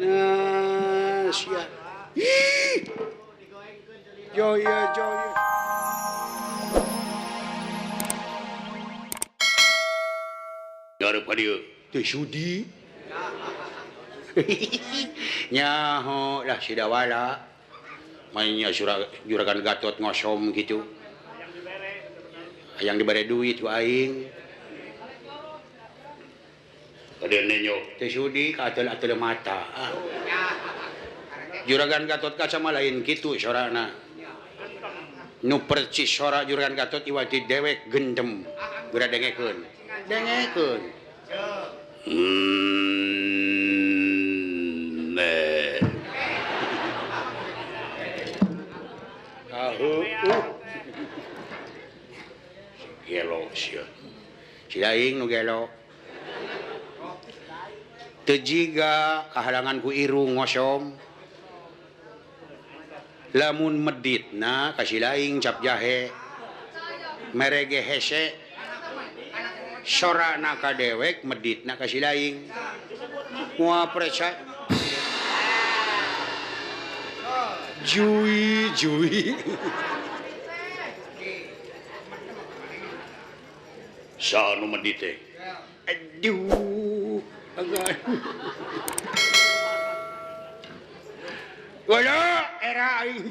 Nah, sia. Ih. Joya joya. Ngarep ka dieu. Teu sudi. Nyaho lah sidawala. Mainnya juragan Gatot ngosom gitu. Hayang dibere duit ku aing. Kadieu nenyo. Teu sudi ka ateul-ateul mata. Ah. Juragan Gatot Kaca mah lain kitu sorana. Nu percis sora Juragan Gatot iwati dewek gendem. Geura dengekeun. Dengekeun. Gelo sia. Si aing nu gelo. Teu jiga kahalangan ku irung ngosom. Lamun meditna ka si laing cap jahe. Merege hese. Sorana ka dewek meditna ka si laing. Moal percaya. Jui jui. Saha nu medit teh? Aduh, agan. Wala era aing.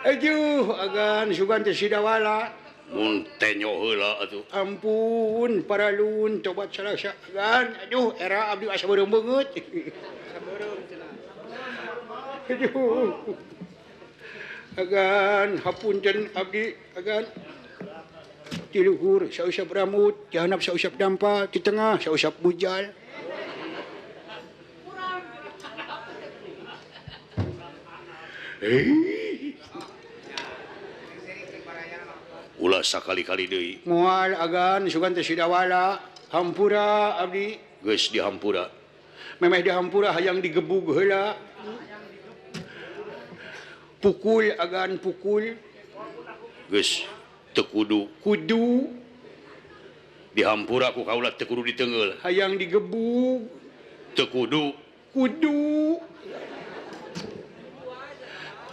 Aduh, agan sugan teh sidawala. Mun tenyo heula atuh. Ampun, paralun tobat salasa agan. Aduh, era abdi asa beureum beungeut. Aduh. Agan hapunten abdi agan. Di luhur sausap rambut, di handap sausap dampa, di tengah sausap bujal. Ulah sakali-kali deui. Moal agan sugan teh sidawala, hampura abdi. Geus dihampura. Memeh dihampura hayang digebug heula. Pukul agan pukul. Geus teu kudu. Kudu dihampura ku kaula teu kudu diteungeul. Hayang digebug. Teu kudu. Kudu.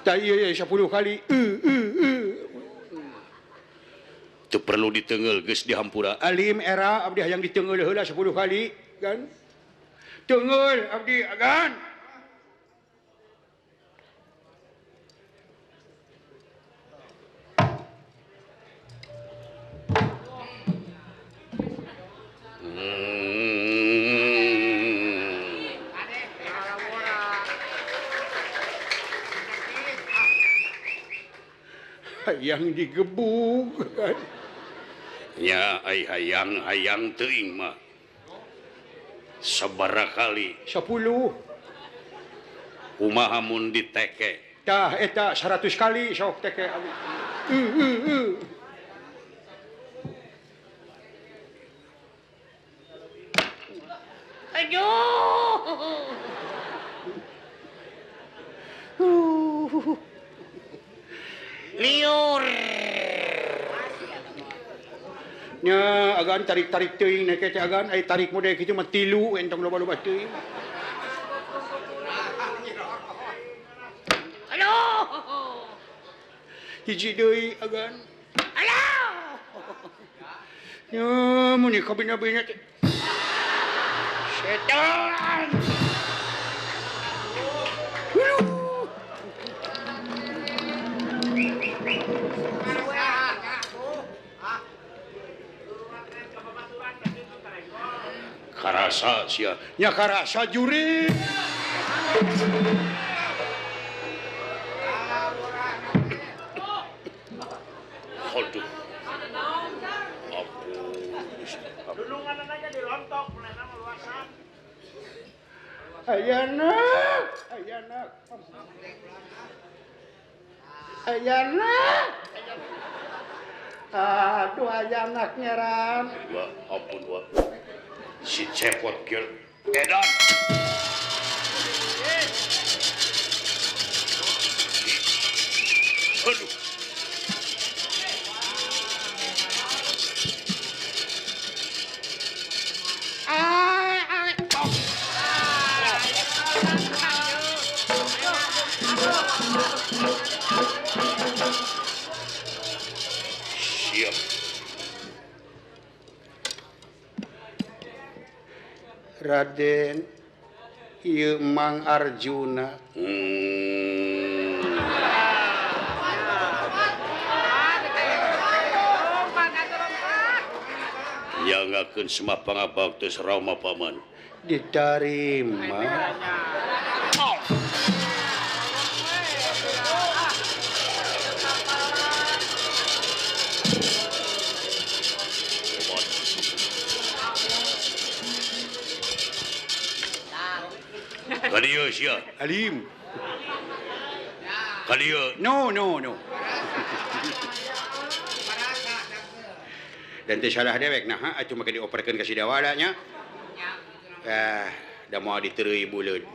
Tah ieu 10 kali. Teu perlu diteungeul geus dihampura. Alim era abdi hayang diteungeul heula 10 kali kan. Teungeul abdi agan. Hayang digebug kan. Nya ai hayang hayang teuing mah. Sabaraha kali? 10. Kumaha mun diteke? Tah eta 100 kali sok teke. Aduh. Liur. Nya agan tarik-tarik teuing na teh agan ai tarik mode kitu mah tilu entong loba-loba teuing. Aduh. Hiji deui agan. Aduh. Nya mun kabina-bina teh. Setan. Karasa sia. Nya karasa juri. Aduh. Ampun. Lulungan aja dirontok, mulai luasan. Ayana, ayana. Ayana. Aduh ayana ngeran. Wah, ampun wah. Si cepot kieu. Edan. Raden ieu Mang Arjuna. Nyangakeun semah pangabaktos Rama paman. Ditarima. Kadieu sia. Alim. Kadieu. No, no, no. Dan teu salah dewek nah atuh make dioperkeun ka Sidawala nya. Ah, da moal diteureuy buleud.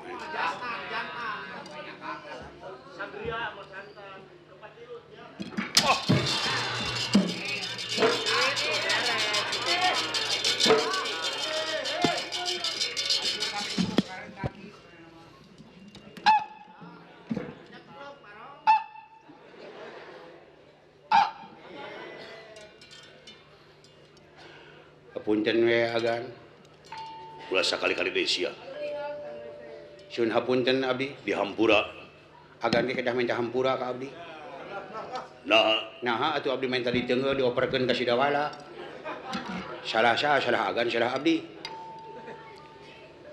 Hapunten we agan. Ulah sakali-kali deui sia. Sun hapunten abdi dihampura. Agan ge kedah minta hampura ka abdi. Nah, naha atuh abdi minta diteunggeul dioperkeun ka Sidawala. Salah saha, salah agan, salah abdi.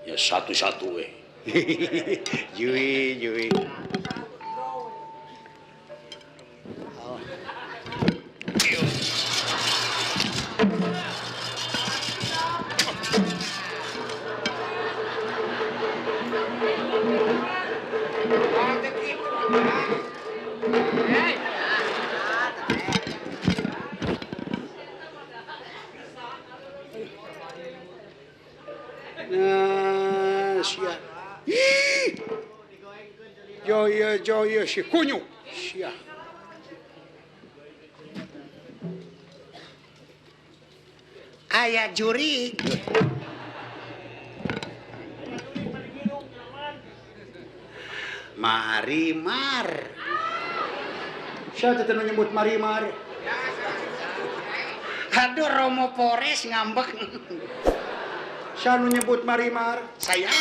Ya satu-satu we. Jui, jui. Jaya si kunyuk sia. Aya jurig. Marimar. Siapa teh nyebut Marimar? Aduh Romo Pores ngambek. Siapa nyebut Marimar? Saya.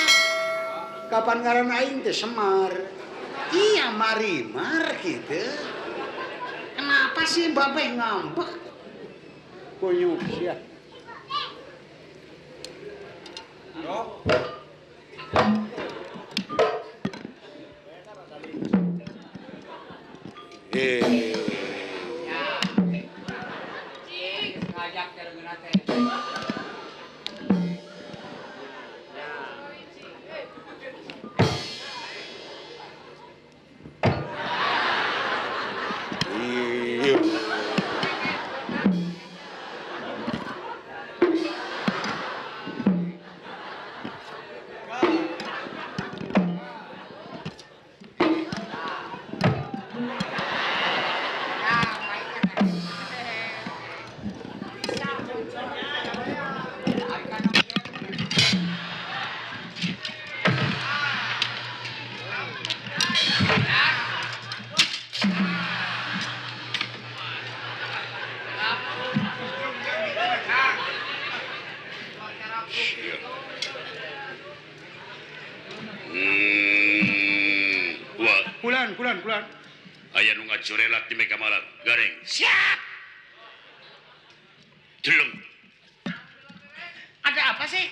Kapan ngaran aing teh Semar. Iya Marimar gitu. Kenapa sih Babe ngambek? Kunyuk sia. Kulan, kulan. Aya nu ngacurelat di Mega Malang. Gareng. Siap. Deleng. Ada apa sih?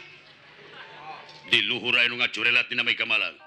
Di luhur aya nu ngacurelat di Mega Malang.